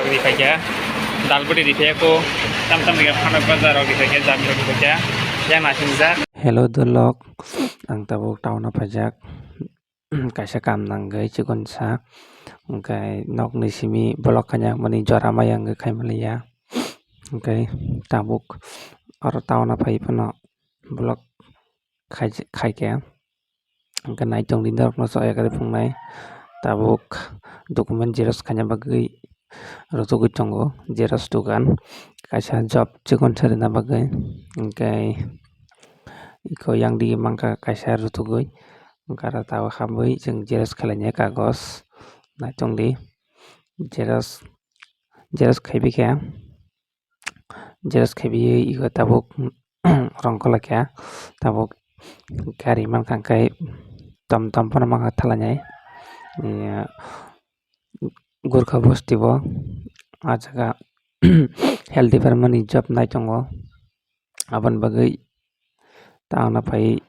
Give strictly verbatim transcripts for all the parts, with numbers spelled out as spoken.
Riphaikha, dalbudi riphaikha ko, tam tam rikha phanok bazar rok riphaikha, jami rok riphaikha, yang naising jak. Hello dolok, ang tabuk town o phaijak, kaisa kam nangwi chikon sa, hwnkhe nokni simi bolok kanya mani jora maya wngwi khaimaliya, hwnkhe tabuk oro town o phai phano bolok khai, khaikhe. Hwnkhe naitongdi norokno chaya kwrwi phunuknai. Tabuk document xerox khaina bagwi rwtugwi tongo, xerox dogan kaisa job chikon sari na bagwi. Hwnkhe eko yang dige mankha kaisa rwtugwi, hwnkhe aro tabuk habwi chwng xerox khlainai kagos. Naitongdi xerox, xerox khaibikha. Xerox khaiwi ego tabuk rong kolaikha, tabuk gari mankha hwnkhe tom tom phano mankha thalainai. Gurkha bosti bo ah jaga health department ni job nai tongo, aboni bagwi town o phai.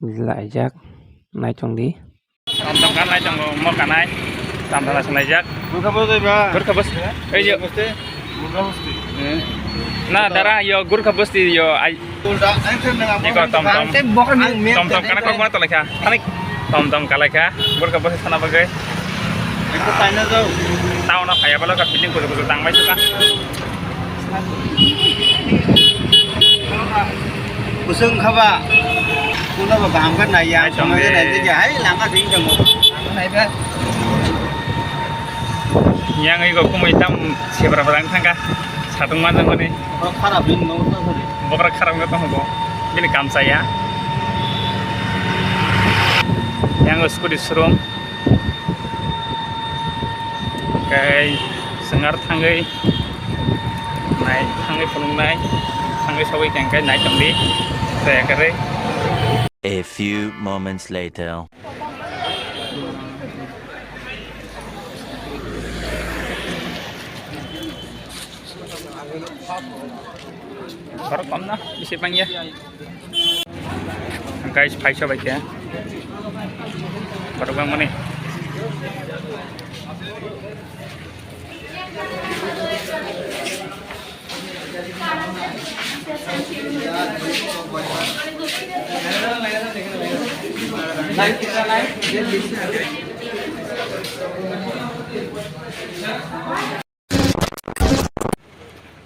Laijak, naichongdi. Tom tom kan naichongo, mo kanai. Tom tom aswk laijak. Gurkha bosti ba? Gurkha bosti. Ei yo. Gurkha bosti. Gurkha bosti. Eh. Na, dara, yo, Gurkha bosti, yo, ai. Ulta, ai, khe nang apa? Iko tom tom. Bangke bokol ni men. Tom tom kana kok mana tolai kha? Thani tom tom kalai kha. Gurkha bosti sana bagai. Iko taina jao. Town o phaiya balo ka building kuchuk kuchuk tangbai suka. Kusung khaba. Kuno ba baham kha nai ya. Ai, tong de. Nai de hai lama sing tong. Nai ba. Yang ego kumui tam sebra bra thangka. Satung manjak mani. Bokra kharap ni no ta sari. Bokra kharap no tong bo. Bini kam saya. Yang scooty showroom. Kei swngar thangwi nai, thangwi phunuknai, thangwi sogwi kengkhe nai tongdi, tei kwrwi. A few moments later. Borok kom na, bisi bangya. Guys, phaisa bai khe. Borok bangmani.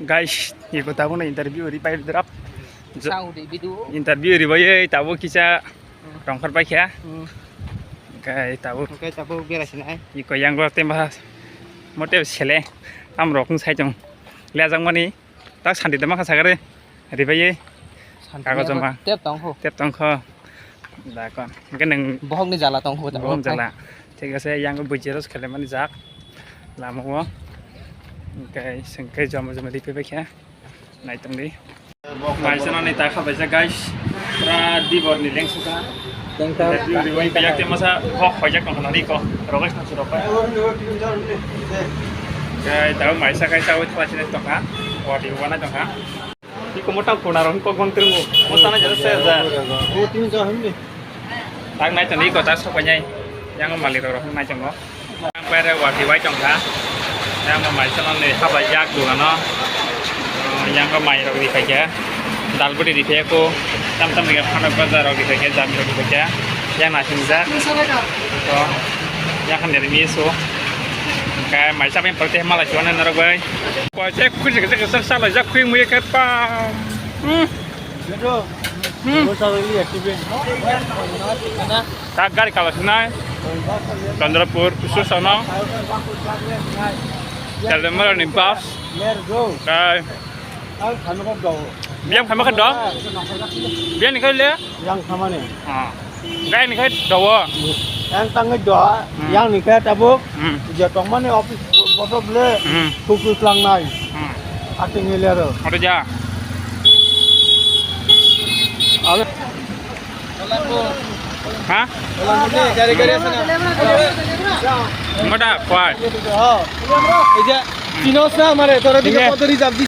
Guys, iko tabukno interview ri pai drap. Sa udi bidu. Interview ri bai tabuk kisa rongkhor pai kha. Hmm. Kai tabuk. Kai tabuk bera sinai. Iko yang gor tem bahas. Mote sele. Am rok sai tong. Lejak mani. Tak santi de makha sagare. Ri bai. Santi kagoj joma. Tep tong kho. Tep tong kho. Da kon. Hwnkhe nwng bohokni jala tong kho, bohokni jala. Thik ase, yang bo xerox khailaimani jak lama o. Hwnkhe, hwnkhe joma joma ripai bai kha. Nai tongdi. Maisa nani ta kha baisa, guys. Pura dibor ni lengsu kha. Tengta. Biyak te masa hok hojak tong nani ko. Rogesh na surok. Guys, ta maisa kai sa oi thla sine tong kha. Odi wana tong kha. Iko motang khuna rok kok bang tringo. Mosana jero se ja. O tin ja himni. Tak nai tani ko tak sok nai. Yang mali rok nai tongo. Yang pere wati wai tong kha. Yang mai sana ni haba jak dugano. Yang ko mai rok ri kha. Dal budi ri kha ko. Tam tam ri kha phanok bazar rok ri kha, jami rok ri kha. Yang na sing ja. To. Yang kan dari miso. Kai mai sa pen perte mala chuan na rok bai. Koi se khuji khuji khuji sa la jak khui mui khe pa. Hmm. Hmm. Tak gari kala sinai. Chandrapur, Susono. Telemara ni bus. Kai. Biyang phaima khe do. Biyang ni khe le. Yang thamani. Ah. Gai ni khai dawa. Yang tangwi do, hmm, yang ni khe tabuk, hmm, je tongmani office boto ble, hmm, thuk thuk langnai. Hmm. Ating ni lero. Ado ja. Alo. Ha? Gari, gari ase na? Mada, kwai. Oh. Ei je, chinos na amare, tore dige, dige, koto reserve di.